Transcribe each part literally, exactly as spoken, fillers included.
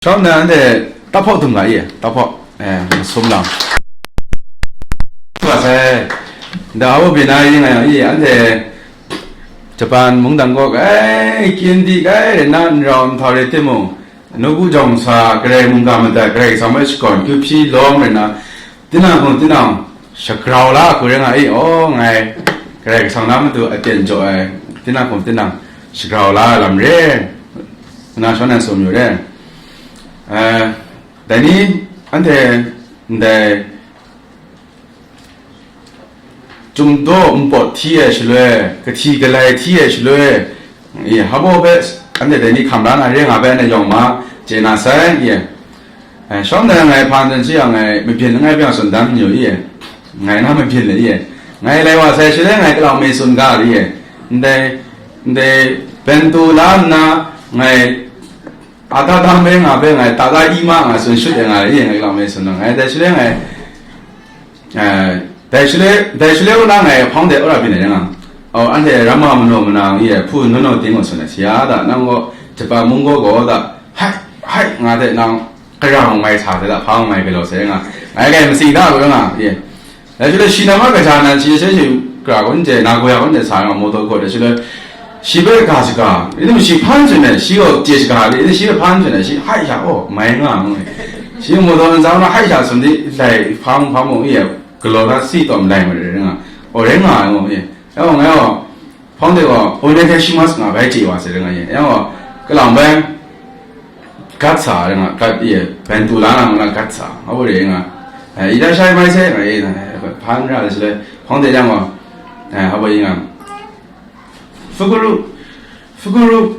Shawng na anhte tahpawk dum ga i, tahpawk, eh, masum lam. Wa sai, da hau bina yi nga yang i, anhte Japan mungdan kaw kai, kyin di kai, rai na, nrau nhtau rai timung, nawku jawng sa, Karai mungga madat, Karai Kasang hpe shakawn, kyu hpyi lawm rai na, tinang hkum tinang shagrau la hku rai nga i, aw, ngai Karai Kasang na matu aten jaw ai, tinang hkum tinang shagrau la ai lam re, na shawng na tsun yu re. Eh, dai ni, anhte ndai, Chyum daw npawt hti ai shaloi, kahti galai hti ai shaloi, i, hpa hpe anhte dai ni hkam la na re nga bai, anhte yawng ma chye na sai, i, eh, shawng na ngai hpa ntsan shi yang, ngai mabyin langai hpe tsun dan n yu, i, ngai na mabyin le, i, ngai lai wa sai shaloi, ngai galau me tsun ga, i, ndai, ndai, bento la nna, ngai, ata ta me nga bai, ngai ta ta i ma nga tsun shut ai nga, i, ngai galau me tsun na, ngai dai shaloi, ngai, Eh, dai shaloi, dai shaloi kaw na ngai hpawng de wora byin ai rai nga. Aw, anhte ramma manaw manang ye, hpu naw naw ting gaw tsun ai, "Sara da, nang gaw Japan mung gaw gaw da, hai, hai, nga de nang, kara mung mai sa de da, hpa mung mai galaw sai nga, ngai kai masing da," rai nga, ye. Dai shaloi shi na ma kaja nan shi, shi, shi, kara kun je, na goya kun je sa nga, motor gaw, dai shaloi, shi bai ga shaga, ini shi hpan tsun ai, shi gaw je shaga, ini shi bai hpan tsun ai, shi, hai sha, oh, mai nga, ngu ai. Shi motor nan zang na, hai sha, sum di, lai, hpa mung, hpa mung, ye, galaw na si tawm lai ma rai nga, aw rai nga ai ngu, e, yawng ngai gaw, hpawng de gaw, onegaishimasu nga bai chye wa sai rai nga ye, yawng gaw, kalang bai, gat sa rai nga, gat ye, bento la na ngu na gat sa, a wu rai nga, e, ita shai mai sai nga ye, e, hpan ra de shi lai, hpawng de yang gaw, e, a wu yi nga, fukuru, fukuru,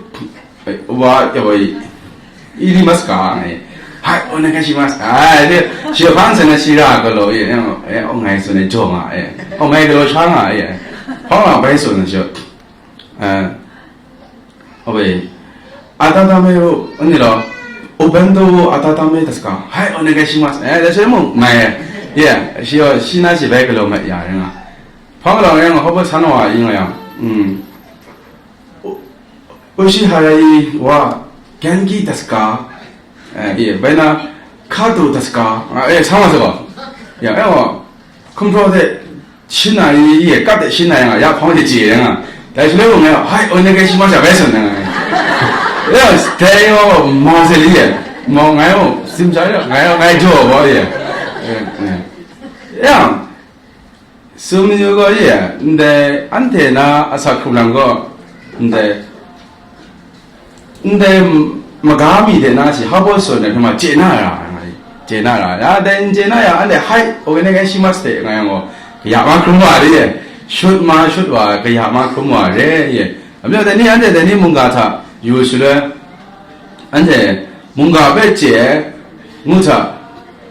wa, ya wa yi, irimasu ka, ngai, hai, onegaishimasu, ai, de, shi hpang sa na shi ra galaw, e, e, o, ngai tsun ai jaw nga, e, o, ngai galaw sha nga, e, hpang la bai tsun na shi, e, o, bai, atatame ro, ani lo, o bento wo atatame desu ka, hai, onegaishimasu, e, de, shi mung, ngai, e, shi, shi na shi bai galaw mai ya, nga, hpang galaw yang, hpa san wa, yi nga yang, mm. Oishii harai wa genki desu ka? Eh, ye, bai na kado desu ka? Ah, eh, sa ma sa gaw. Ya, eh, wa, hkumhpraw de shin na i, ye, kat de shin na yang, ya hpawng de chye yang, dai shaloi gaw ngai, hai, onegaishimasu bai tsun na. Ya, dai wa, ma se li ye. Ma ngai wa, sim cha ya, ngai, ngai jaw wa ye. Eh, eh. Ya, Sum yu gaw ye, ndai anhte na asak hkrung lam gaw, ndai, ndai maga mi de na shi hpa baw tsun ai hkrum ma chye na ra, chye na ra, ya dai n chye na ya, anhte hai, onegaishimasu de nga yang gaw, kaya ma hkrum wa re ye, shut ma shut wa, kaya ma hkrum wa re ye. Amyu dai ni, anhte dai ni mungga hta yu shaloi, anhte mungga hpe chye ai ngu hta,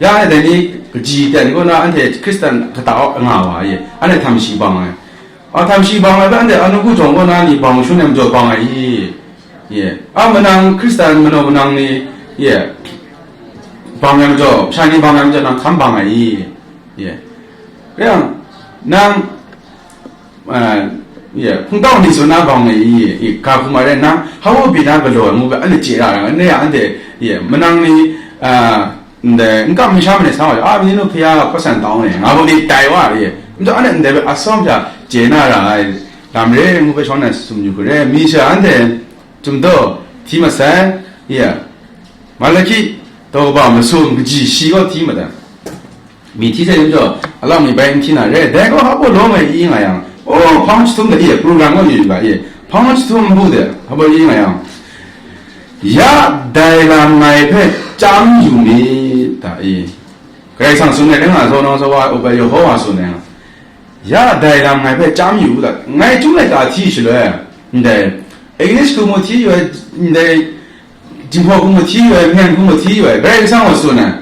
ya ai dai ni kaji ten kaw na anhte Hkristan kata nga wa ye, anhte htam shi bang ai. A htam shi bang ai hpe anhte anuku jawng kaw na ni bang shun ai majaw bang ai i? Ye. A manang Hkristan manaw manang ni, ye, bang ai majaw, masha ni bang ai majaw nang hkam bang ai i? Ye. Rai yang, nang, eh, ye, hpungtau ni tsun na bang e i, i, ga hkum a rai nna, hpa baw byin na galaw ai ngu bai, anhte chye ra ai, anhte ya, anhte, ye, manang ni, ah, ndai, n kam masha ma ni sa wa, a, ni nu hpya hpa san tau ni, nga baw ni tai wa, ye, n taw, anhte ndai bai atsawm hta chye na ra ai, lam re, ngu bai shawng na sum yu hku re, mi sha anhte, Chyum daw hti masai, ya, Malahki daw kaba masum kaji shi gaw hti madan. Mi hti sai majaw, alang mi bai n hti na re, dai gaw hpa baw lawm ai i nga yang, o, hpang chyahtum da i, program gaw yu yu ga i, hpang chyahtum npu de, hpa baw i nga yang, ya dai lam ngai hpe chyam yu myit da i. Karai Kasang tsun ai, rai nga, zawn nawng zawn wa, Upa Yehowa tsun ai nga. Ya dai lam ngai hpe chyam yu u dat, ngai chyum laika hti shaloi, ndai, English hku mu hti yu ai, ndai, Jinghpaw hku mu hti yu ai, Myen hku mu hti yu ai, Karai Kasang gaw tsun ai,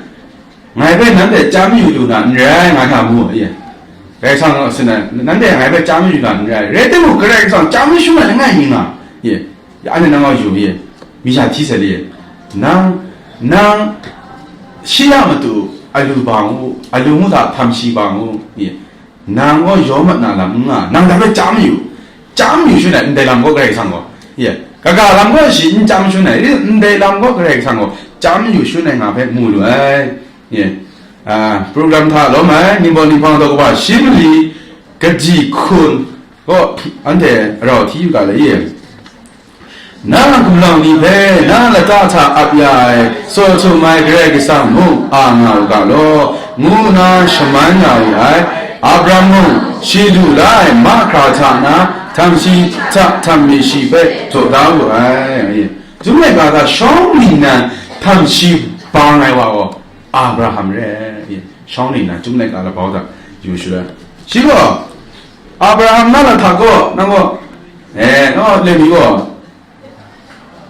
ngai hpe nanhte chyam yu lu na n rai, nga hta mu, ye. Karai Kasang gaw tsun ai, nanhte ngai hpe chyam yu na n rai, rai timung, Karai Kasang chyam shung ai langai mi nga, ye. Ya, anhte nang gaw yu, ye. Mi sha hti sai, ye. Nang, nang, shi a matu, alu bang u, alu ngu hta htam shi bang u, ye. Nang gaw yawm mat na lam n nga, nang dai hpe chyam yu, chyam yu shun ai, ndai lam gaw Karai Kasang gaw, ye, kaga lam gaw shi n chyam shun ai, ndai lam gaw Karai Kasang gaw Chyam yu shun ai nga hpe mu lu ai. Ye. A, program hta lawm ai, ningbaw ninghpang daw kaba shi mali kaji hkun gaw anhte rau hti yu ga le ye. Na gumlau ni hpe na lata hta ap ya ai, saw htum ai Karai Kasang mung a nga u ga law, ngu nna shaman nga wu ai. Abraham mung shi lu la ai mahkra hta na, htam shi hta htam mi shi hpe jaw da wu ai. Chyum laika ga shawng ningnan htam shi bang ai wa gaw Abraham re ai. Shawng ningnan chyum laika labau hta yu shaloi, shi gaw Abraham na lahtak gaw, nang gaw, eh, nang gaw Levi gaw,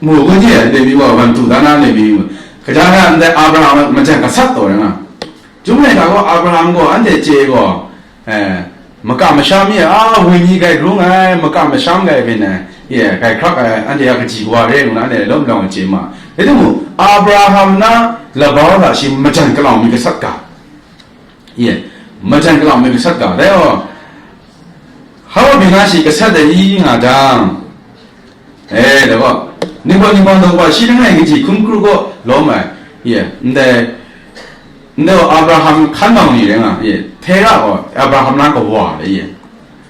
mu gun hte Levi gaw, wan tu da na Levi mu, kaja na ndai Abraham majan gasat taw rai nga. Chyum laika gaw Abraham gaw anhte chye gaw, eh, maka masham mi a, a, wini gai rung ai, maka masham gai byin ai, ye, gai hkrak ai, anhte a kaji wa re ngu na, anhte lawm lawng chye ma. Rai timung, Abraham na labau hta shi majan galau mi gasat ga, ye, majan galau mi gasat ga, dai gaw, hau bina shi gasat ai i nga jang, e, dai gaw, ningbaw ningbaw daw wa shi langai kaji hkun kru gaw lawm ai, ye, ndai, ndai gaw Abraham hkan nau ni rai nga, ye, Tera gaw Abraham na kawa ai, ye.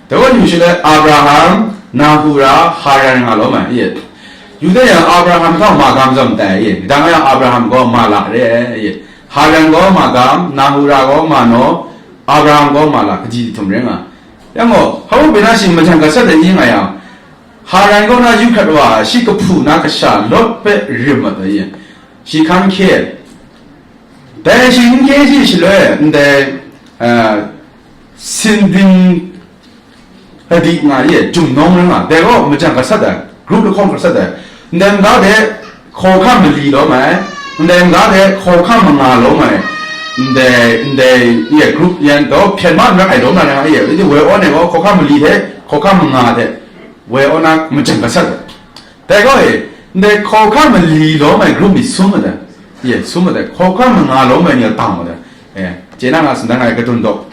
Dai gaw yu shaloi Abraham, Nahura, Haran nga lawm ai, ye. Yu dai yang Abraham hta magam zawn tai, ye. Dang yang Abraham gaw mala re ai, ye. Haran gaw magam, Nahura gaw mano, Abraham gaw mala, kaji htum rai nga. Yang gaw, hau bina shi majan gasat ai i nga yang, Haran kaw na yu hkrat wa, shi kahpu na kasha Lot hpe rim mat ai, ye. Shi hkan hkye. Dai shi n hkye shi shaloi, ndai, a, sinding kadi nga ye, jumnawng rai nga, dai gaw majan gasat ai, group lahkawng gasat ai, ndai maga de hkawhkam mali lawm ai, ndai maga de hkawhkam manga lawm ai, ndai, ndai ye group yan gaw hpyen ma n rai ai lawm na rai nga ye, woi awn ai gaw hkawhkam mali hte hkawhkam manga hte woi awn na majan gasat ai. Dai gaw e, ndai hkawhkam mali lawm ai group ni sum mat ai, ye, sum mat ai, hkawhkam manga lawm ai ni a dang mat ai, e, chye na nga, sindang ai kadun daw.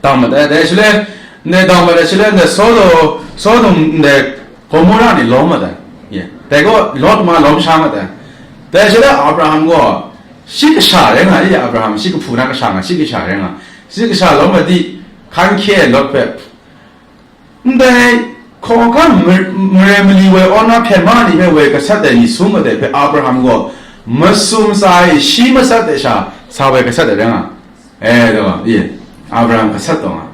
Dang mat ai, dai shaloi, ndai dang mat ai shaloi, ndai Sodom, Sodom, ndai Gomora ni lawm mat ai. Ye. Dai gaw Lot ma lawm sha mat ai. Dai shaloi Abraham gaw, shi kasha rai nga, ye, Abraham, shi kahpu na kasha nga, shi kasha rai nga. Shi kasha lawm mat di, hkan hkye ai Lot hpe, ndai hkawhkam mar-, marai mali woi awn na hpyen ma ni hpe woi gasat ai ni sum mat ai hpe Abraham gaw masum sa e shi masat ai sha sa woi gasat ai rai nga. E, taw, ye, Abraham gasat taw nga.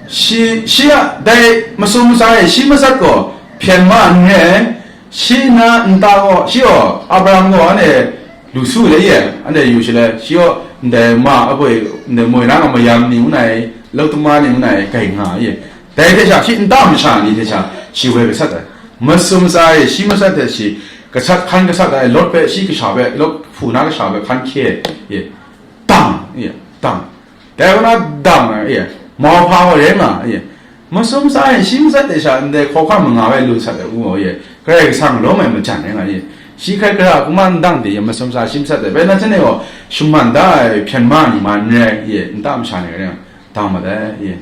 Shi, shi a, dai masum sa e shi masat gaw hpyen ma n re ai, shi na nta gaw, shi gaw, Abraham gaw anhte lu su le ye, anhte yu shaloi, shi gaw ndai ma apoi, ndai moi na nga mayam ni ngu nai, lautuma ni ngu nai, gai nga ye. Dai hte sha, shi nta masha ni hte sha, shi woi gasat ai. Masum sa e shi masat hte shi, gasat hkan gasat ai, Lot hpe, shi kasha hpe, Lot hpu na kasha hpe hkan hkye, ye. Dang, ye, dang. Dai kaw na dang ai, ye, mauhpa gaw rai nga, ye, masum sa ai shi masat de sha ndai hkawhkam manga bai lu sat ai u gaw, ye, Karai Kasang lawm ai majan rai nga, ye, shi hkrai hkra a kuma n dang de, ye, masum sa shi masat de, bai na hten e gaw, shaman da ai hpyen ma ni ma n rai, ye, nta masha ni rai nga, dang mat ai, ye.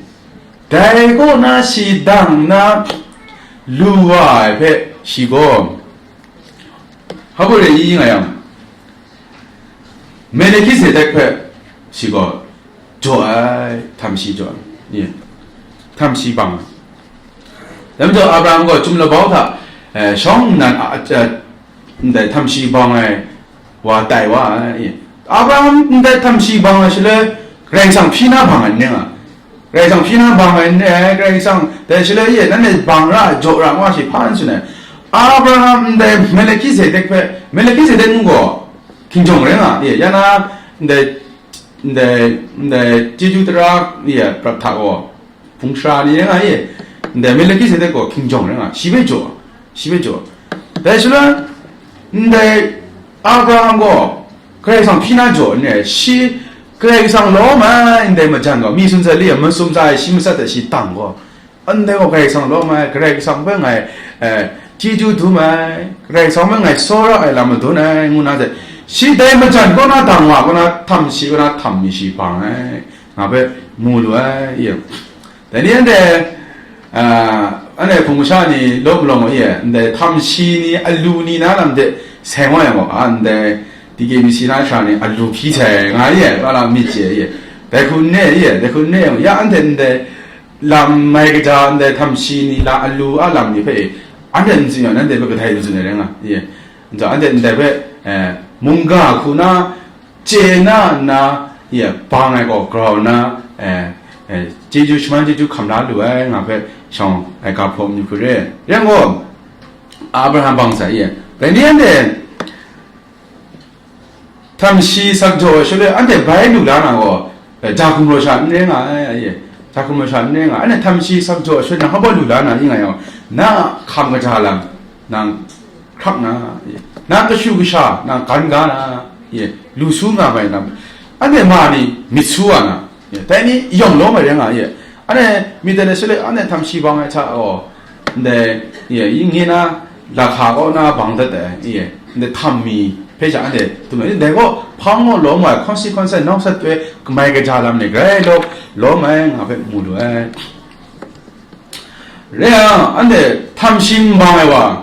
Dai kaw na shi dang na lu wa ai hpe, shi gaw, hpa rai i nga yang, Melkisedek hpe shi gaw jaw ai, htam shi jaw ai, ye, htam shi bang ai. Dai majaw Abraham gaw Chyum Labau hta, eh, shawng nnan a, a, a, ndai htam shi bang ai wa tai wa ai, ye. Abraham ndai htam shi bang ai shaloi, Karai Kasang hpyi na bang ai n ning a? Karai Kasang hpyi na bang ai n ning ai, Karai Kasang dai shaloi ye, nanhte bang ra, jaw ra, ngu a shi hpa n tsun ai. Abraham ndai Melkisedek hpe, Melkisedek mung gaw, hkinjawng rai nga, e, ya na, ndai, ndai, ndai chyeju tara, e, prat hta gaw, hpung shara ni rai nga, e, ndai Melkisedek gaw hkinjawng rai nga, shi hpe jaw, shi hpe jaw. Dai shaloi, ndai Abraham gaw, Karai Kasang hpyi na jaw n rai, shi Karai Kasang lawm ai, ndai majan gaw, mi tsun sai li, masum sa ai, shi masat ai, shi dang gaw, Ndai gaw Karai Kasang lawm ai, Karai Kasang hpe ngai, eh, chyeju dum ai, Karai Kasang hpe ngai tsawra ai lam madun ai, ngu na hte, shi dai majan kaw na dang wa kaw na, htam shi kaw na, htam mi shi bang ai, nga hpe mu lu ai, ye. Dai ni anhte, ah, anhte hpung masha ni lawm malawm wa ye, ndai htam shi ni, alu ni na lam de seng wa yang gaw, ah, ndai T K B C na sha ni alu hpyi sai nga ye, ba la myit chye ye. Dai hku n ne ye, dai hku n ne yang, ya anhte ndai lam mai kaja ndai htam shi ni la alu a lam ni hpe e, anhte n tsun yang, nanhte hpe kadai n tsun ai rai nga ye. Nta anhte ndai hpe, eh, mungga hku na, chye na nna, ye, bang ai gaw grau na, eh, eh, chyeju shaman chyeju hkam la lu ai nga hpe shawng ai ga hpaw myu hku re. Rai nme, Abraham bang sai ye. Dai ni anhte, htam shi sak jaw ai shaloi, anhte bai lu la na gaw, eh, ja hkum raw sha n re nga ai, aye. Ja hkum raw sha n re nga ai. Anhte htam shi sak jaw ai shaloi, nang hpa lu la na, i nga yang, na a hkam kaja lam, nang hkrak na, aye. Na kashu kasha, nang gan ga na, aye. Lu su nga mai na, anhte ma ni myit su wa na, aye. Dai ni yawng lawm ai rai nga, aye. Anhte myit dat ai shaloi, anhte htam shi bang ai hta, aw, ndai, ye, i nye na, lahka kaw na bang dat ai, ye, ndai htam mi hpe sha anhte tum ai, ndai gaw hpang gaw lawm ai, consequence ai, nawk sat ai, kamai kaja lam ni grai lawm, lawm ai, nga hpe mu lu ai. Rai yang, anhte htam shi n bang ai wa,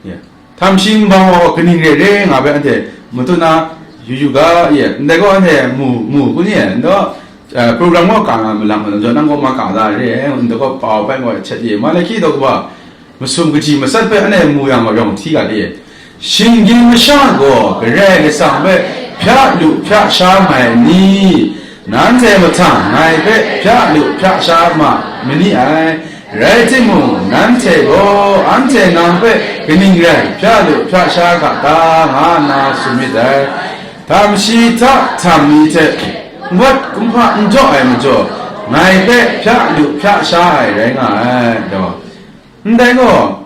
ye, htam shi n bang wa gaw kaning re re nga hpe anhte matut na yu yu ga, ye, ndai gaw anhte mu, mu kun ye, ndaw, eh, program gaw ka nga malang malang jaw, nang gaw ma ka da re, ndai gaw pau bai gaw chat ye, Malaki daw kaba, masum kaji matsat hpe anhte mu yang gaw yawng hti ga de. Shinggyim masha gaw Karai Kasang hpe hpya lu hpya sha mai ni? Nanhte mahtang ngai hpe hpya lu hpya sha ma mani ai. Rai timung, nanhte gaw anhte nang hpe kaning rai hpya lu hpya sha ga ta, nga nna tsun myit dai. Htam shi hta htam mi hte, wat kumhpa n jaw ai majaw, ngai hpe hpya lu hpya sha ai rai nga ai, daw. Ndai gaw,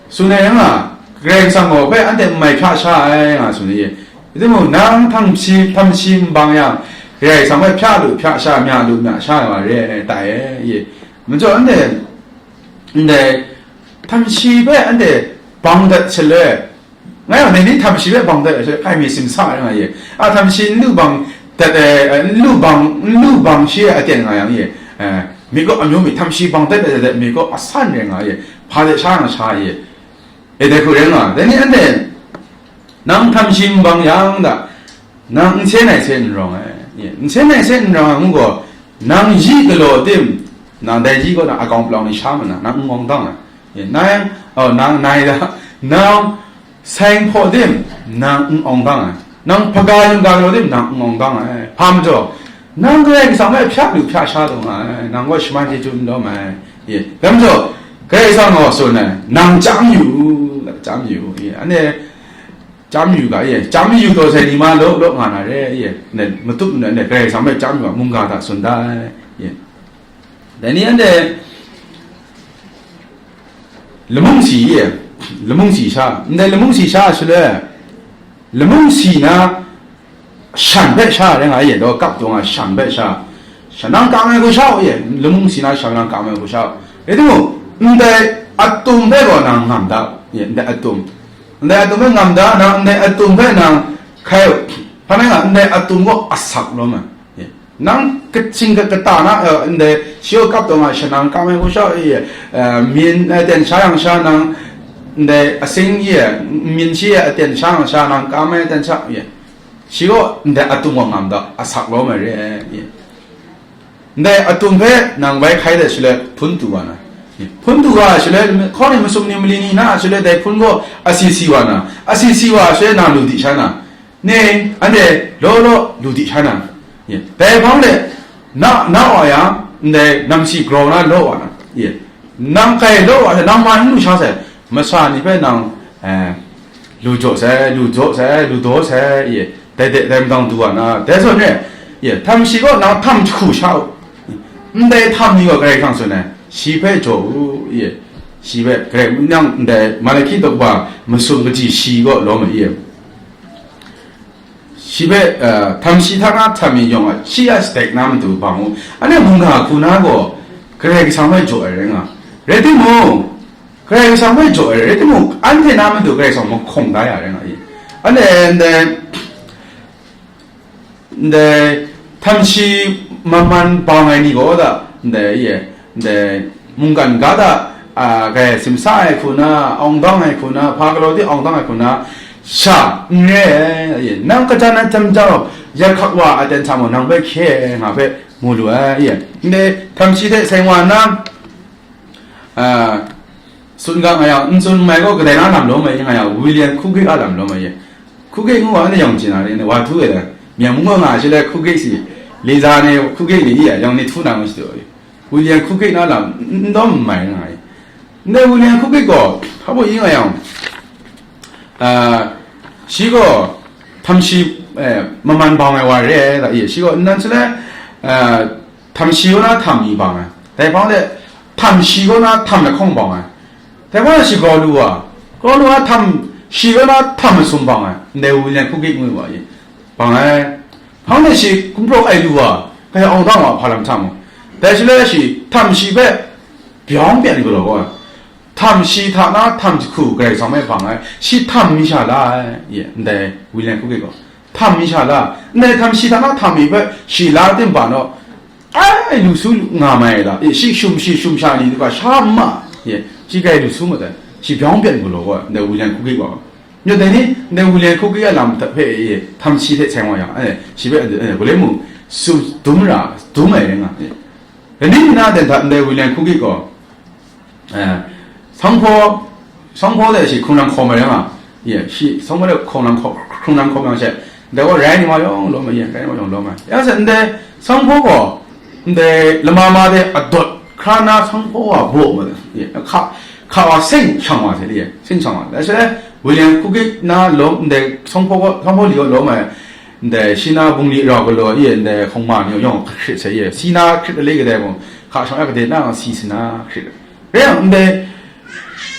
tsun ai yang a, Karai Kasang gaw hpe anhte n mai hpya sha ai, nga tsun ai. Rai timung, nang htam shi, htam shi n bang yang, Karai Kasang hpe hpya lu hpya sha, mya lu mya sha ai wa re ai, tai ai, ye. Majaw anhte, ndai, htam shi hpe anhte bang dat shaloi, nga yang, dai ni htam shi hpe bang dat ai shaloi, kai mi simsa ai nga ye. A, htam shi n lu bang dat ai, n lu bang, n lu bang shi ai aten nga yang ye. Eh, mi gaw amyu mi htam shi bang dat ai, dat ai, mi gaw asan rai nga ye. Hpa de sha nga sha ye. E, dai hku rai nga. Dai ni anhte, nang htam shi n bang yang da, nang n sen ai hte n rawng ai. Ye, n sen ai hte n rawng ai ngu gaw, nang yi galaw tim, nang dai yi kaw na akawng palawng ni sha ma na, nang n awng dang ai. Ye, nang, oh, nang, nai da, nang, Seng hpaw tim, nang n awng gang ai, nang hpaga yungga law tim, nang n awng gang ai. Hpa majaw, nang Karai Kasang hpe hpya lu hpya sha lu nga ai, nang gaw shaman chyeju n lawm ai. Ye, dai majaw, Karai Kasang gaw tsun ai, nang chyam yu, chyam yu, ye, anhte chyam yu ga, ye, chyam yu taw sai ni ma law law nga na re, ye, ne, matup nna ne, Karai Kasang hpe chyam yu ga, mungga hta tsun da ai, ye. Dai ni anhte lamung si ye, lamung si sha, ndai lamung si sha shaloi, lamung si na shan hpe sha rai nga ye, daw kap taw nga shan hpe sha, shan nang kam ai hku sha u ye, lamung si na shan nang kam ai hku sha u. Rai timung, ndai atum hpe gaw nang ngam da, ye, ndai atum, ndai atum hpe ngam da, nang ndai atum hpe nang hkai u, hpa nang nga, ndai atum gaw asak lawm ai. Nang kaching ka kata na, eh, ndai, shi gaw kap taw nga sha nang kam ai hku sha, eh, eh, myin, eh, ten sha yang sha nang, ndai, asing ye, myin shi ye, aten sha yang sha nang kam ai ten sha ye. Shi gaw ndai atum wa ngam da, asak lawm ai re, eh, ye. Ndai atum hpe nang bai hkai dat shaloi hpun tu wa na. Hpun tu wa shaloi, hkaw ni masum ni mali ni na shaloi dai hpun gaw asi si wa na. Asi si wa shaloi nang lu di sha na. Ning, anhte law law lu di sha na, ye, dai hpang de, na, na wa yang, ndai namsi grau na law wa na, ye, nang kai law wa, nang man n lu sha sai, masha ni hpe nang, eh, lu jaw sai, lu jaw sai, lu daw sai, ye, dai de, dai madang du wa na, dai zawn re, ye, htam shi gaw nang htam jahku sha u, ndai htam ni gaw Karai Kasang tsun ai, shi hpe jaw u, ye, shi hpe, Karai, nang ndai Malaki daw kaba masum kaji shi gaw lawm ai, ye. Shi hpe, eh, htam shi hta na htam mi yawng a, shi a stek na matu bang u. Anhte mungga hku na gaw, Karai Kasang hpe jaw ai rai nga. Rai timung, Karai Kasang hpe jaw ai rai timung, anhte na matu Karai Kasang mahkawng da ya rai nga i. Anhte ndai, ndai htam shi man man bang ai ni gaw da, ndai, ye, ndai mungkan ga da, a, grai simsa ai hku na, awng dang ai hku na, hpa galaw di awng dang ai hku na, sha n re ai, nang kajan ai htam jau, ya hkak wa a ten hta mung nang hpe hkye ai nga hpe mu lu ai, ndai htam shi hte seng wa nna, a, tsun ga nga yang, n tsun n mai gaw, kadai na lam lawm ai, nga yang, William Hkugik a lam lawm ai, Hkugik ngu wa, anhte yawng chye na re, wa htu e, Myen mung gaw nga ai, shi le Hkugik si, Leza ni Hkugik ni, i ya, yawng ni htu na ngu shi tu ai. William Hkugik na lam n, n dawm n mai nga ai. Ndai William Hkugik gaw, hpa baw i nga yang, a, shi gaw htam shi, eh, maman bang ai wa re ai da, i, shi gaw nnan shaloi, eh, htam shi kaw na htam mi bang ai. Dai hpang de, htam shi kaw na htam lahkawng bang ai. Dai hpang de shi grau lu wa, grau lu wa htam shi kaw na htam masum bang ai. Ndai William Hkugik ngu wa i, bang ai. Hpang de shi gumhpraw ai lu wa, kaya awng dang wa hpa lam hta mu. Dai shaloi shi htam shi hpe byawng pyan galaw gaw ai. Htam shi hta na htam jahku Karai Kasang hpe bang ai, shi htam mi sha la ai, ye, ndai William Hkugik gaw. Htam mi sha la, ndai htam shi hta na htam mi hpe shi la tim ba naw, ai, lu su nga mai ai da, e, shi shum shi shum sha ni du ga sha ma, ye, shi grai lu su ma dai, shi byawng pyan galaw gaw ai, ndai William Hkugik gaw. Nyo dai ni, ndai William Hkugik a lam hpe, e, htam shi hte seng wa yang, e, shi hpe, e, gulai mu, su dum ra, dum ai rai nga, e. Dai ni na dan hta ndai William Hkugik gaw, Eh, sanghpaw, sanghpaw de shi hkrung nang hkawm ai rai nga, ye, shi sanghpaw de hkrung nang hkawm, hkrung nang hkawm yang she, ndai gaw rai ni ma yawng lawm ai, ye, rai ni ma yawng lawm ai. Ya se ndai sanghpaw gaw, ndai lama ma de adawt hkra na sanghpaw wa baw ma de, ye, hka, hka wa seng shang wa se, ye, seng shang wa. Dai she, William Hkugik na lawm ndai sanghpaw gaw, sanghpaw li gaw lawm ai, ndai shi na bungli rau galaw, ye, ndai hkawng ma ni yawng hkrit se, ye, si na hkrit alai kadai mung, hka shawng ya kadai na si si na hkrit. Rai yang ndai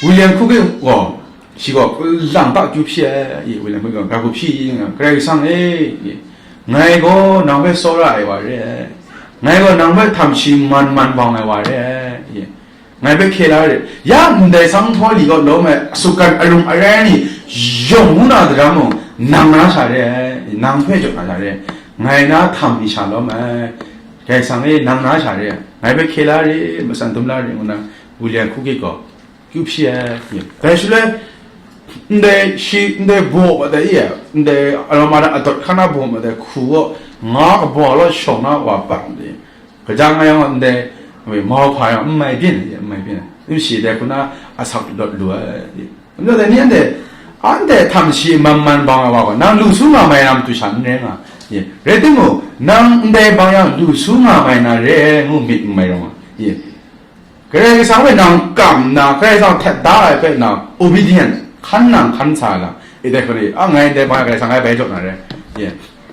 William Hkugik gaw, shi gaw lang ta kyu hpyi ai, i, William Hkugik gaw, ga hku hpyi nga, Karai Kasang e, i, ngai gaw nang hpe tsawra ai wa re ai, ngai gaw nang hpe htam shi man man bang ai wa re ai, i, ngai hpe hkye la re, ya ndai sanghpaw li kaw lawm ai sutgan arung arai ni yawng ngu na daram mung, nang na sha re ai, nang hpe jaw na sha re ai, ngai na htam mi sha lawm ai, Karai Kasang e, nang na sha re ai, ngai hpe hkye la re, matsan dum la re, ngu na, William Hkugik gaw kyu hpyi ai. Dai shaloi, ndai shi, ndai baw ma dai, ndai arama na adawt hkra na baw ma dai hku gaw, nga kabaw law shawng na wa bang de. Kaja nga yang ndai, mauhpa yang n mai byin, n mai byin. N shi dai hku na asak lawt lu ai. Ndai ni anhte, anhte htam shi man man bang ai wa gaw, nang lu su nga mai na matu sha n rai nga. Rai timung, nang ndai bang yang lu su nga mai na re ai ngu myit n mai rawng nga. Karai Kasang hpe nang kam nna, Karai Kasang htet da ai hpe nang obedient, hkan nang hkan sa ai lam, e dai hkra ni, a, ngai ndai ma Karai Kasang ngai bai jaw na re, ye,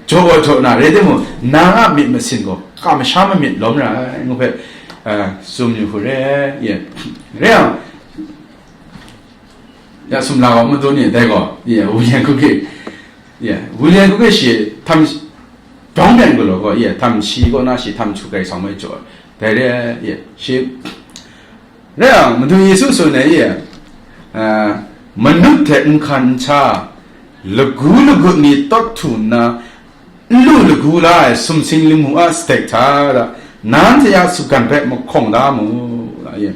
jaw gaw jaw na re timung, nang a myit masin gaw, kamsham ai myit lawm ra ai, ngu hpe, eh, tsun yu hku re, ye, re yang, ya sumla gaw madu ni, dai gaw, ye, William Hkugik, ye, William Hkugik shi, htam, Dawng byan galaw gaw, ye, htam shi kaw na shi htam hku Karai Kasang mai jaw ai. Dai re ai, ye, shi, rai yang, Madu Yesu tsun ai, ye, a, manut hte n hkan n hta, lagu lagut ni tawt htu nna, n lu lagu la ai sumsing lamu a sadek hta da, nanhte a sutgan hpe mahkawng da mu, ye.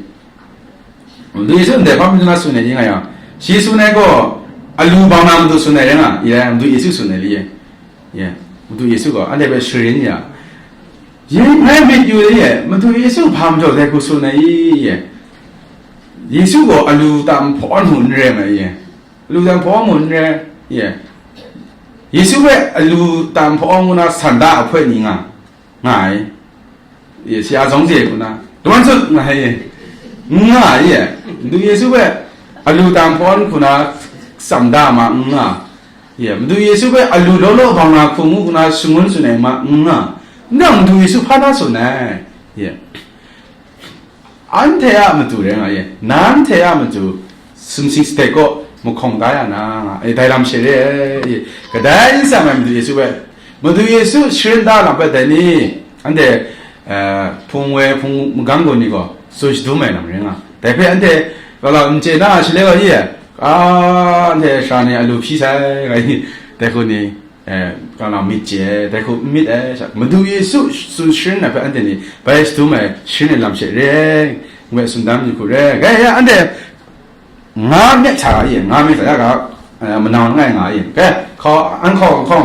Madu Yesu ndai hpa matu na tsun ai ni nga yang, shi tsun ai gaw, alu bang na matu tsun ai rai nga, ye, Madu Yesu tsun ai li ye. Ye, Madu Yesu gaw, anhte hpe sharin ya. Ye, ngai myit yu de ye, Madu Yesu hpa majaw dai hku tsun ai i, ye. Yesu gaw alu tam hpaw mu n re ma ye. Alu tam hpaw mu n re, ye. Yesu hpe alu tam hpaw ngu na san da ahpoi ni nga, nga ai. Ye, shi a zong ze hku na, dawn sut nga ai, n nga ai, ye. Madu Yesu hpe alu tam hpawn hku na tsam da ma n nga, ye. Madu Yesu hpe alu law law bang na hku ngu hku na shangun tsun ai ma n nga, n nga, Madu Yesu hpa na tsun ai, ye. Anhte a matu rai nga, ye. Nanhte a matu sumsing sadek kaw mahkawng da ya na nga, e, dai lam she re ai, kadai n tsang ai Madu Yesu hpe, Madu Yesu sharin da lam hpe dai ni, anhte, eh, hpung woi hpung magang gaw ni gaw tsun shadum ai lam rai nga. Dai hpe anhte galaw n chye na shaloi gaw, ye, a, anhte sara ni alu hpyi sai, nga ni, dai hku ni, eh, galaw myit chye, dai hku n myit ai sha, Madu Yesu tsun sharin ai hpe anhte ni bai shadum ai sharin ai lam she re ai, ngu ai tsun dan yu hku re ai, gai ya anhte, nga myit sa ga ye, nga myit sa ya ga, manang langai nga i. Ke, hkaw, an hkaw, hkaw,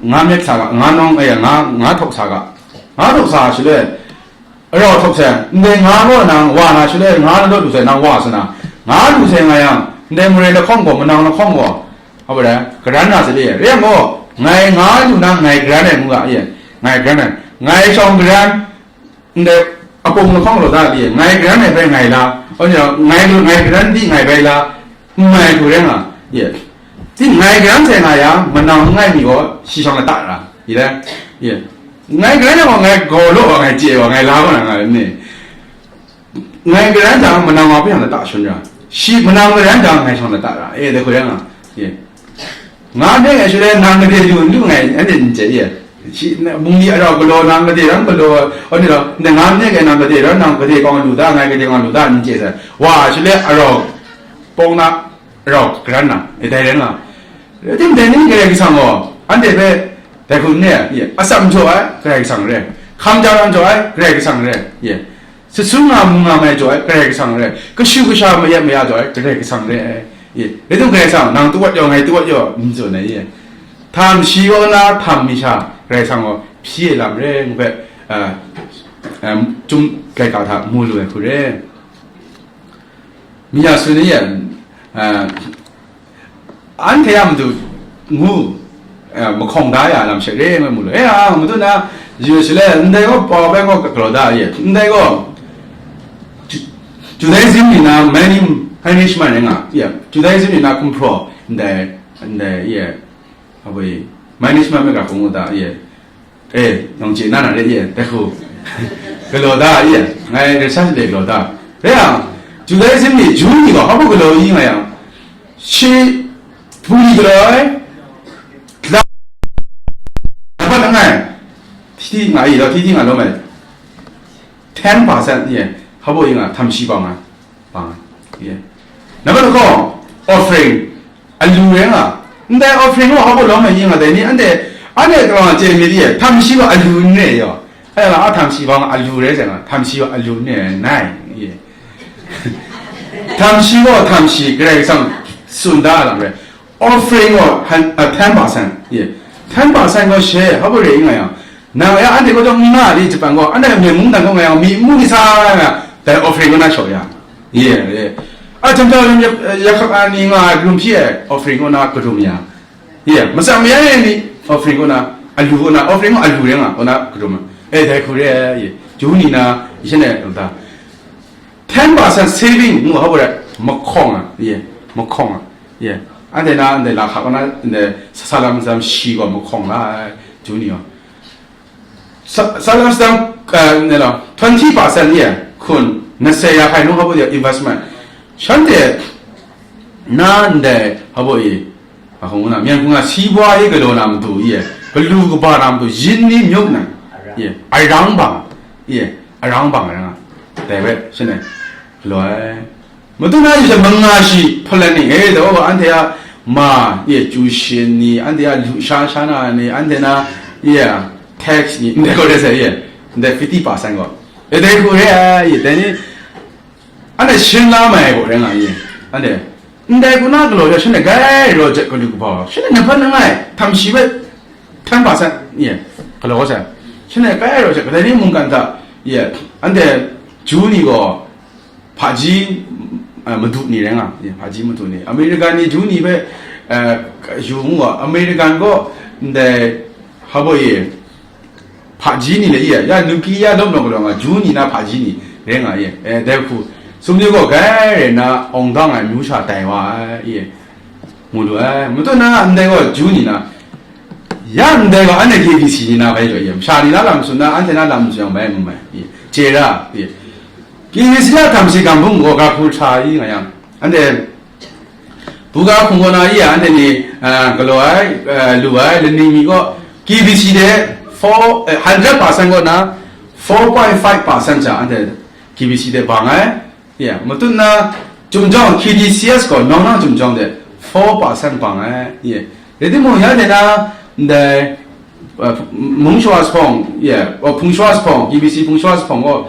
nga myit sa ga, nga nawng, eh, nga, nga htawk sa ga, nga htawk sa shaloi, arau htawk sai, ndai nga gaw nang wa na shaloi, nga na daw du sai, nang wa sa na, nga du sai nga yang, ndai marai lahkawng gaw, manang lahkawng gaw, a bai, karan na sa de, re yang gaw, ngai nga lu na, ngai karan ai ngu ga, ye, ngai karan ai, ngai shawng karan, ndai apung lahkawng law da li, ngai karan ai bai ngai la, anhte ngai lu, ngai karan di ngai bai la, n mai hku rai nga, ye. Di ngai karan sai nga yang, manang n ngai mi gaw, shi shawng lata ra, ye, ye. Ngai karan ai gaw, ngai gaw law wa, ngai chye wa, ngai la wa na nga ni. Ngai karan jang, manang wa hpe yang lata shun ra, shi manang karan jang, ngai shawng lata ra, e, dai hku rai nga, ye. Nga myit ngai shaloi, nang gade lu n lu ngai, anhte n chye ye. Shi, na, bungli arau galaw, nang gade rang galaw, anhte rau, ndai nga myit ngai, nang gade rang, nang gade kawng lu da, ngai gade kawng lu da, n chye sai. Wa, shaloi arau, pawng na, arau, karan na, e dai rai nga. Rai tim, dai ni Karai Kasang gaw, anhte hpe, dai hku n re, ye, atsam jaw ai, Karai Kasang re, hkam jang jaw ai, Karai Kasang re, ye. Sut sut nga mu nga mai jaw ai, Karai Kasang re ai, kashu kasha mayat maya jaw ai, Karai Kasang re ai. Ye, rai tim Karai Kasang, nang tawat yaw, ngai tawat yaw, n tsun ai, ye. Htam shi kaw na htam mi sha, Karai Kasang gaw hpyi ai lam re, ngu hpe, a, a, Chyum laika hta mu lu ai hku re. Mi ya sun ai, ye, a, anhte a matu ngu, eh, mahkawng da ya lam she re ngai mu lu. Eh, a, matu na, yu shaloi, ndai gaw pau bai gaw galaw da ye. Ndai gaw, Ju-, Judaism ni na many punishment nga, ye. Judaism ni na kumhpraw, ndai, ndai, ye. Abai, punishment me ga kung da, ye. E, nang chye na na re ye, dai hku. Galaw da ye, ngai research le galaw da. Re yang, Judaism ni, Ju ni gaw, hpa galaw i nga yang, shi bungli galaw ai, la, laban langai, hti hti nga i, law hti hti nga law mai, ten percent ye, hpa i nga, htam shi bang ai. Bang, ye. Number two, offering, alu rai nga. Ndai offering gaw hpa lawm ai nga dai ni, anhte, anhte karang a chye myit ye, htam shi gaw alu n re yaw. Ai la, a htam shi bang alu rai sai nga, htam shi gaw alu n re ai, nai, ye. Htam shi gaw htam shi, Karai Kasang tsun da lam rai. Offering gaw han, a, ten percent, ye. Ten percent gaw she, hpa re nga yang, nang ya anhte kaw taw n nga di, Japan gaw, anhte myen mungdan kaw nga yang, mi mu mi sa nga, dai offering kaw na shaw ya. Ye, ye. A, jam jau jam ya, ya hkak a ni nga, rum hpyi ai, offering kaw na karum ya. Ye, matsam ya ye ni, offering kaw na, alu kaw na, offering kaw alu re nga, kaw na karum ya. E, dai hku re, ye. Ju ni na, yi shan e, da. Ten percent saving ngu hpa rai, mahkawng a, ye, mahkawng a, ye. Anhte na, anhte la hkap na, anhte sa, sa lam sam shi gaw mahkawng la ai, Ju ni gaw. Sa, sa lam sam, eh, ne lo, twenty percent ye, hkun, na se ya hkai nu hpa ye investment. Shanhte, na ndai hpa ye, a hkung na, myen hkung na, si bwa ye galaw na matu ye, galu kaba na matu, yin ni myuk na, ye, arang bang, ye, arang bang ra nga. Dai we, shanhte, galaw ai. Matu na yu sha manga shi planning e, daw anhte a ma, ye, ju shin ni, anhte a lu sha sha na ni, anhte na, ye, tax ni, ndai gaw re sai, ye, ndai fifty percent gaw. E dai hku re ai, ye, dai ni, anhte shin la mai gaw re nga, ye, anhte, ndai hku na galaw ya, shanhte gai raw jet galu kaba, shanhte na hpa na ngai, htam shi bai, ten percent, ye, galaw sai. Shanhte gai raw jet, kadai ni mungkan hta, ye, anhte, ju ni gaw, hpaji, eh, madu ni rai nga, ye, hpaji madu ni. America ni, Ju ni hpe, eh, yu ngu a, American gaw, ndai, hpa ye, hpaji ni le ye, ya nuclear lawm lawm galaw nga, Ju ni na hpaji ni, rai nga ye, eh, dai hku, sum ni gaw gai rai na, awng dang ai myu sha tai wa ai, ye, mu lu ai. Matu na, ndai gaw, Ju ni na, Ya ndai gaw, anhte K B C ni na bai jaw ye, masha ni na lam tsun na, anhte na lam tsun yang bai n mai, ye, chye ra, ye. K B C a htam shi gam bung gaw ga hku hta i nga yang, anhte buga hpung gaw na i, anhte ni, ah, galaw ai, ah, lu ai, laning mi gaw K B C de four, eh, hundred percent gaw na four point five percent cha anhte K B C de bang ai, ye, matut na, Chumjawng, K D C S gaw nawng nawng Chumjawng de four percent bang ai, ye. Rai timung, ya de na, ndai, uh, Mung Shawa Sahpawng, ye, oh, Hpung Shawa Sahpawng, K B C Hpung Shawa Sahpawng gaw,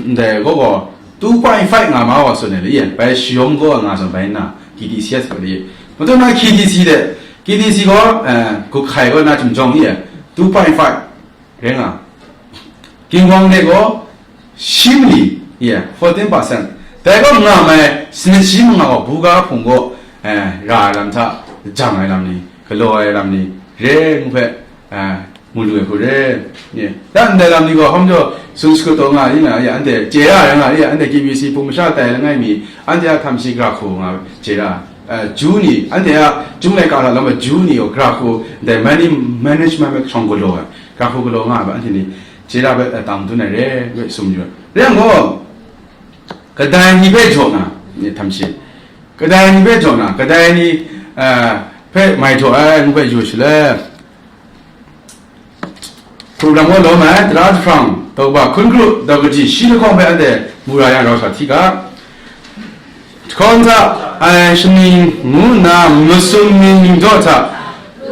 ndai gaw gaw, two point five nga ma wa tsun ai le, ye, bai shayawm gaw nga zawn bai nna, K D C S gaw le, ye. Matu na K T C de, K T C gaw, eh, gup hkai gaw na chyum jawng ni, two point five rai nga. Ginwang de gaw, shi mali, ye, fourteen percent. Dai gaw nga mai, sanit shi manga gaw, buga hpung gaw, eh, ra ai lam hta, jang ai lam ni, galaw ai lam ni, re ngu hpe, eh, mu lu ai hku re. Ye. Dan ndai lam ni gaw, hkawm jaw, Sanskrit taw nga, yi nga, ya, anhte, chye ra, ya nga, ya, anhte K B C pung masha tai langai mi, anhte a htam shi gra hku nga, chye ra. Eh, Ju ni, anhte a, Chyum laika hta lam ai Ju ni gaw, gra hku, ndai money management hpe hkrawng galaw ai, gra hku galaw nga ai, anhte ni, chye ra hpe, eh, tang dun ai re, we sum yu ai. Re yang gaw, kadai ni hpe jaw na, ni htam shi, kadai ni hpe jaw na, kadai ni, eh, hpe mai jaw ai, ngu hpe yu shaloi, hkrum lam gaw lawm ai, tara jahprang, daw kaba hkun kru, daw kaji shi lahkawng hpe anhte mu ra yang rau sa hti ga. Jahkawng hta ai shaning ngu nna masum ni ningjaw hta,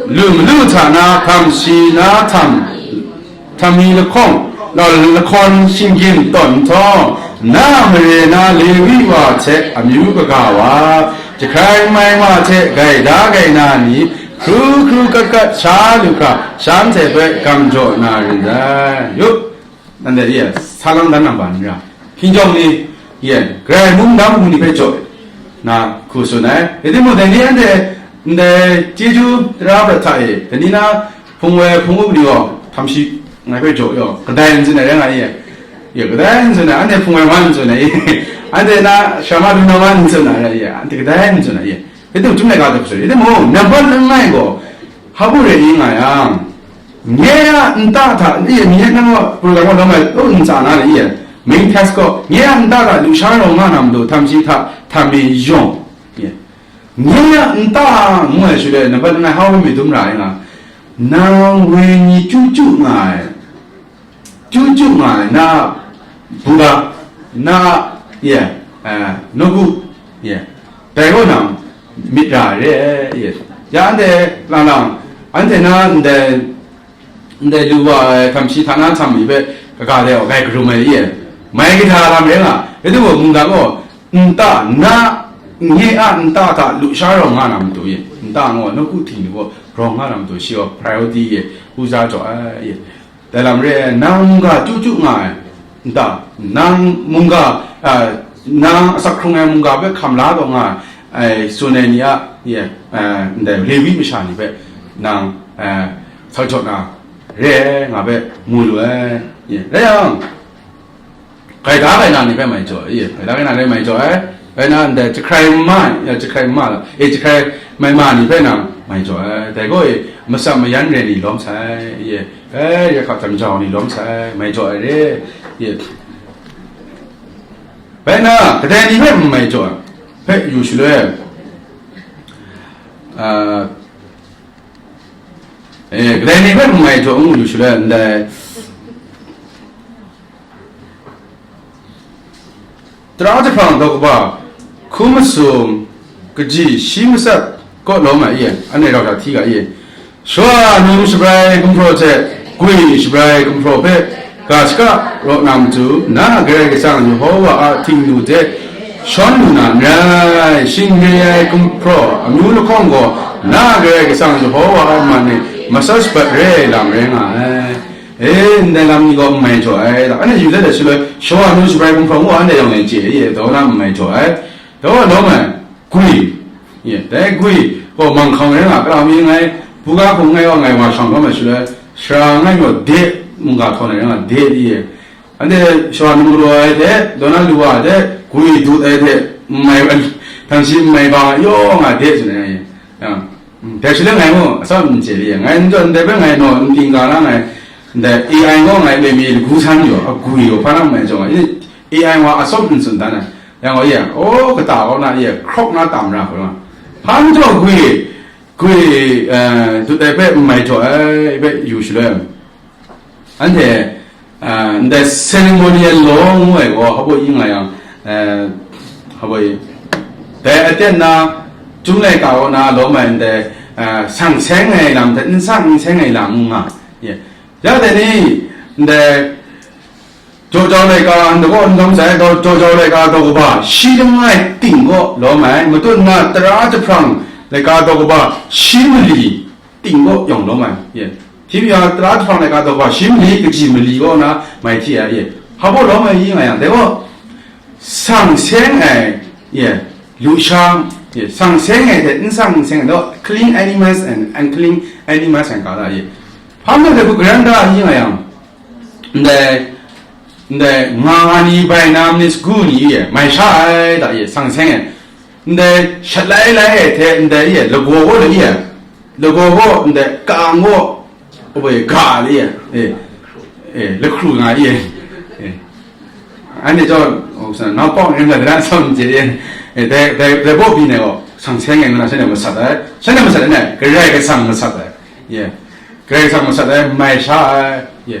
lu malu hta na htam shi na htam, htam mi lahkawng, lahkawn shinggyim tawn nhtawm, na mare na Lewi wa hte amyu kaga wa, jahkrai mai wa hte gaida gaina ni, hkru hkru kat kat sha lu hkra, shanhte hpe gam jaw na rin dai. Yup, nanhte ye, sa lang dan nang ba ni ra, hkinjawng ni, ye, grai mungdam hku ni hpe jaw na hku tsun ai. Rai timung, dai ni anhte ndai chyeju tara prat hta e, dai ni na hpung wai hpung up ni gaw, htam shi ngai hpe jaw yaw, kadai n tsun ai rai nga ye. Ye, kadai n tsun ai, anhte hpung wai wa n tsun ai, anhte na sharama dum na wa n tsun ai rai ye, anhte kadai n tsun ai ye. Rai timung, Chyum laika hta hkru, rai timung, nambat langai gaw, hpa bu re i nga yang, nye a nta hta, i, nye nang gaw, program gaw lawm ai, u, ntsa na le, i, main text gaw, nye a nta hta lusha rawng nga na matu, htam shi hta, htam mi yawng, i, nye a nta ngu ai shaloi, nambat langai hpa bu mi dum ra i nga, nang wenyi chyu chyu nga ai, chyu chyu nga ai, na buga, na, ye, eh, nawku, ye, dai kaw nang myit ra ai re, ye. Ya anhte lang lang, anhte na ndai, ndai lu wa ai htam shi hta na htam mi hpe kaga de gaw grai karum ai, ye. Mai kahta lam rai nga, rai timung, mungga gaw, nta, na, nye a nta hta lusha rawng nga na matu, ye. Nta ngu, nawku hting ni gaw rawng nga na matu, shi gaw priority, ye, uza jaw ai, ye. Dai lam re ai, nang mungga chyu chyu nga ai, nta, nang mungga, a, nang asak hkrung ai mungga hpe hkam la taw nga ai, tsun ai ni a, ye, a, ndai Lewi masha ni hpe nang, a, sau jaw na re ai nga hpe mu lu ai, ye. Rai yang, gaida gaina ni hpe mai jaw ai, ye, gaida gaina ni mai jaw ai, rai na ndai jahkrai ma, ya, jahkrai ma la, e, jahkrai mai ma ni hpe nang mai jaw ai, dai gaw e, matsat mayan re ni lawm sai, ye, e, ya hka htam jau ni lawm sai, mai jaw ai re, ye. Rai na, kadai ni hpe n mai jaw ai hpe yu shaloi, a, e, kadai ni hpe n mai jaw n yu shaloi, ndai, Tara jahprang daw kaba, hku masum, kaji shi matsat kaw lawm ai e, anhte rau hta hti ga e. Shawa num shabrai gumhpraw hte gwi shabrai gumhpraw hpe ga shaka raw na matu, na a Karai Kasang Yehova a htingnu hte shawn lu na n rai, shing re ai gumhpraw amyu lahkawng gaw, na a Karai Kasang Yehova a man e matsat shabat re ai lam rai nga ai. E, ndai lam ni gaw n mai jaw ai, da, anhte yu dat ai shaloi, shawa nu shabrai gumhpraw ngu anhte yawng e chye, ye, daw na n mai jaw ai. Daw lawm ai, gwi, ye, dai gwi gaw manghkang rai nga, kara mi ngai, buga hpung ngai wa ngai wa shang lawm ai shaloi, sara ngai gaw de, mungga htaw na rai nga, de, ye. Anhte shawa nu galaw ai hte, daw na lu wa ai hte, gwi dut ai hte, n mai, htam shi n mai ga, yawng a de tsun ai, ye. Ya. Mm, dai shaloi ngai mung, atsawm n chye li, ngai n tawn ndai hpe ngai naw n ting ga na ngai, ndai A I gaw ngai loi mi lagu san yaw, agwi yaw, hpa na mai jaw nga, A I wa atsawm n tsun dan ai. Yang gaw, ye, o, kata kaw na, ye, hkrawk na tam ra hkau nga. Hpa n jaw gwi, gwi, eh, dut ai hpe n mai jaw ai hpe yu shaloi, anhte, ah, ndai ceremonial law ngu ai gaw, hpa baw yi nga yang, eh, hpa baw yi, dai aten na, Chyum laika kaw na lawm ai ndai, ah, sang seng ai lam hte, n sang n seng ai lam ngu nga, ye. Ya dai ni, ndai, Jawjau laika, ndai gaw n lawm sai, daw, Jawjau laika daw kaba, shi langai ting gaw lawm ai, matut nna tara jahprang, laika daw kaba shi mali ting gaw yawng lawm ai, ye. Hti mi yang tara jahprang laika daw kaba shi mali kaji mali kaw na mai hti ai, ye. Hpa baw lawm ai i nga yang, dai gaw, sang seng ai, ye, lusha, ye, sang seng ai hte n sang n seng ai, no, clean animals and unclean animals and ka la, ye. Hpa majaw dai hku garan da ai i nga yang, ndai, ndai nga ni bai na mnis gu ni, ye, mai sha ai da, ye, sang seng ai. Ndai shat lai lai ai hte ndai, ye, lagaw gaw la, ye, lagaw gaw ndai ka-ang gaw, abai ga la, ye, eh, eh, lahkru nga, ye, eh. Anhte chyawm, oh, sa, naupawng rim la, dara tsawm je, eh, eh, dai, dai, dai baw byin ai gaw, sang seng ai ngu na, shanhte masat ai, shanhte masat ai, Karai Kasang masat ai, ye, Karai Kasang masat ai, mai sha ai, ye.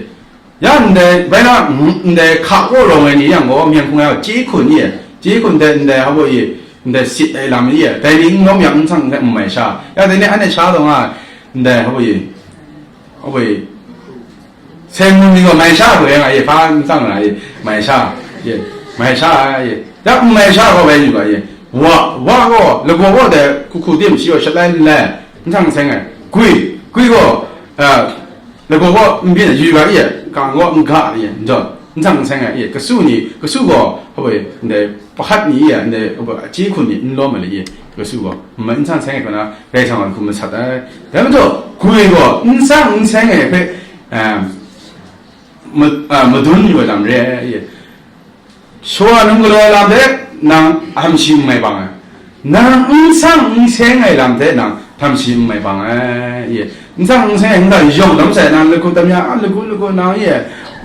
Ya ndai, bai na, ndai hka kaw rawng ai ni yang gaw, myen hkung ai gaw, chye hkun, ye, chye hkun dai, ndai, hpa baw, ye, ndai sit ai lam, ye, dai ni n lawm yang n sang hte n mai sha, ya dai ni anhte sha taw nga, ndai, hpa baw, ye, hpa baw, ye, Seng mun ni gaw mai sha hkoi yang a, ye, hpa n tsang ra, ye, mai sha, ye, mai sha, ye, ya n mai sha gaw bai yu ga, ye, wa, wa gaw, lagaw gaw dai hku hku tim shi gaw shat lai n lai, n sang seng ai, gwi, gwi gaw, a, lagaw gaw n byin ai, yu ga, ye, ka-ang gaw n ga, ye, n jaw, n sang seng ai, ye, kasu ni, kasu gaw, hpa baw, ndai, pahat ni, ye, ndai, hpa baw, chye hkun ni, n lawm ai, ye, kasu gaw, n mai, n sang seng ai hkra na, Karai Kasang a hkum masat ai. Dai majaw, gwi gaw n sang n seng ai hpe, a, ma-, a, madun yu ai lam re ai, ye. Shawa num galaw ai lam hte nang htam shi n mai bang ai. Nang n sang n seng ai lam hte nang htam shi n mai bang ai, ye. N sang n seng ai, nta yawng lam sai, nang lagu tam ya, a, lagu, lagu nang, ye.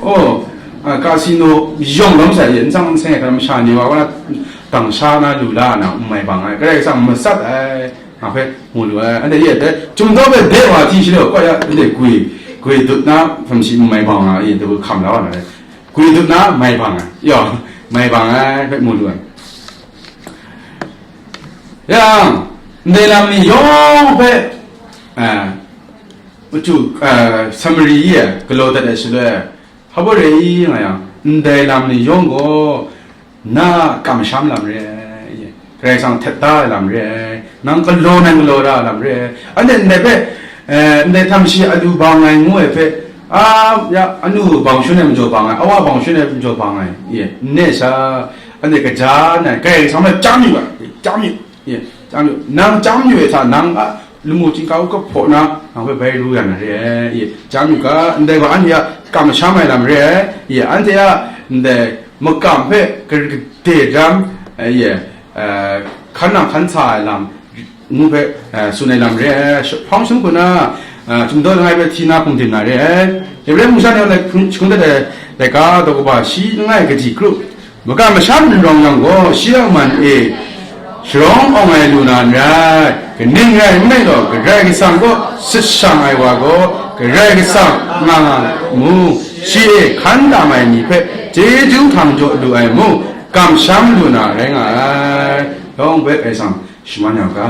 Oh, a, kasino yawng lam sai, ye. N sang n seng ai hkra masha ni wa, wa na dang sha na lu la nang n mai bang ai. Karai Kasang masat ai. Nga hpe mu lu ai, anhte ye dai, Chyum daw hpe de wa hti shaloi, kawt ya, anhte gwi, gwi dut na hkam shi n mai bang ai, ye, dai hkam la wa na rai. Gwi dut na mai bang ai, yaw, mai bang ai hpe mu lu ai. Yang, ndai lam ni yawng hpe, a, machyu, a, Samari ye galaw dat ai shaloi, hpa baw re i nga yang, ndai lam ni yawng gaw, na kamsham lam re ai, Karai Kasang htet da ai lam re ai, nang galaw nan galaw ra ai lam re ai. Anhte ndai hpe, eh, ndai htam shi alu bang ai ngu ai hpe, a, ya, anu bang shun ai majaw bang ai, awa bang shun ai majaw bang ai, ye, n ne sha, anhte kaja nna, Karai Kasang hpe chyam yu ga, chyam yu, ye, chyam yu, nang chyam yu ai hta, nang a lamu chyinghka u kahpaw na, nang hpe bai ru ya na re ai, ye, chyam yu ga, ndai gaw anhte a kamsham ai lam re ai, ye, anhte a ndai makam hpe kar-, kade jang, eh, ye, eh, hkan nang hkan sa ai lam ngu hpe, eh, tsun ai lam re ai, sh-, hpawng sung hku na, eh, Chyum daw langai hpe hti na hpung dim na re ai. Hebre mungsha ni lai hpung, hpung dat ai laika daw kaba shi langai kaji kru, makam masham n rawng yang gaw, shi a man e sharawng awng ai lu na n rai. Kaning rai nme law, Karai Kasang kaw sit shang ai wa gaw, Karai Kasang nga nga mu, shi e hkan tam ai ni hpe chyeju hkang jaw lu ai mung, kamsham lu na rai nga ai. Yawng hpe Karai Kasang shaman ya u ga.